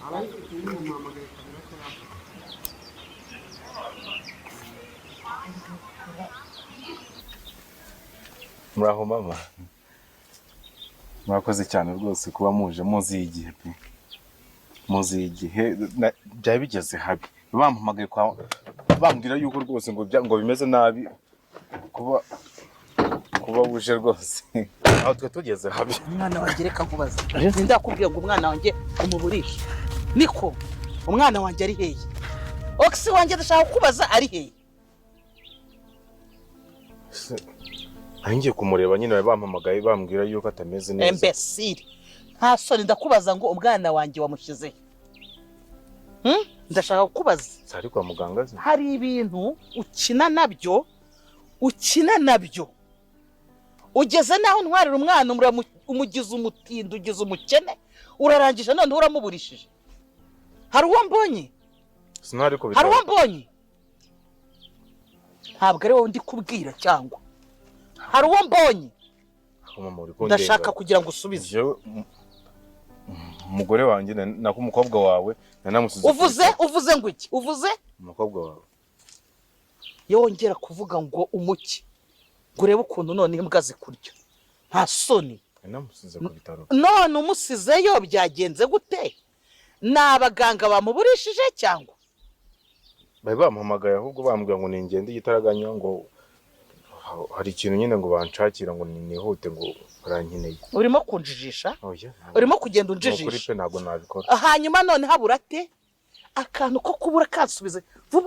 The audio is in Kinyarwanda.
Abayifite nyine muhamagaye kabiri atarafata. Muraho mama, murakoze cyane rwose kuba muje muziye igihe pe, muziye igihe. Byari bigeze habi, bampamagaye kwa bambwira yuko rwose ngo ngo bimeze nabi, kuba buje rwose aho twe tugeze habi. Umwana wanjye, reka nkubaze, sindakubwiye ngo umwana wanjye umuburishe? Niko, umwana wanjye ari hehe? Ogisi wanjye, ndashaka kukubaza, ari hehe? Nari ngiye kumureba nyine, bari bampamagaye bambwira yuko atameze neza. Imbécile, nta soni! Ndakubaza ngo umwana wanjye wamushyize he? Hmm? Ndashaka kukubaza. Ari kwa muganga se? Hari ibintu ukina nabyo, ukina nabyo, ugeze n'aho ntwarira umwana, umugize umutindi, ugize umukene, urarangije noneho uramuburishije. Hari uwo mbonye? Sinari ku Hari uwo bitaro. mbonye? Ntabwo ari wowe ndi kubwira, cyangwa hari uwo mbonye? Mama, uri kundenganya. Ndashaka kugira ngo usubize. Jewe, umugore wanjye nako umukobwa wawe nanamusize ku Uvuze? bitaro. Uvuze ngo iki? Uvuze? Umukobwa wawe. Iyo wongera kuvuga ngo umuki, ngo urebe ukuntu none imbwa zikurya, nta soni! Nanamusize ku bitaro. None umusizeyo byagenze gute? Ni abaganga bamuburishije cyangwa? Bari bampamagaye ahubwo bambwira ngo ningende igitaraganya, ngo hari ikintu nyine ngo banshakira, ngo nihute, ngo barankeneye. Urimo kunjijisha. Oya, ntabwo- Urimo kugenda Ni ukuri unjijisha. pe, ntabwo nabikora. Hanyuma none habura ate akantu ko kubura? Kansubize vuba.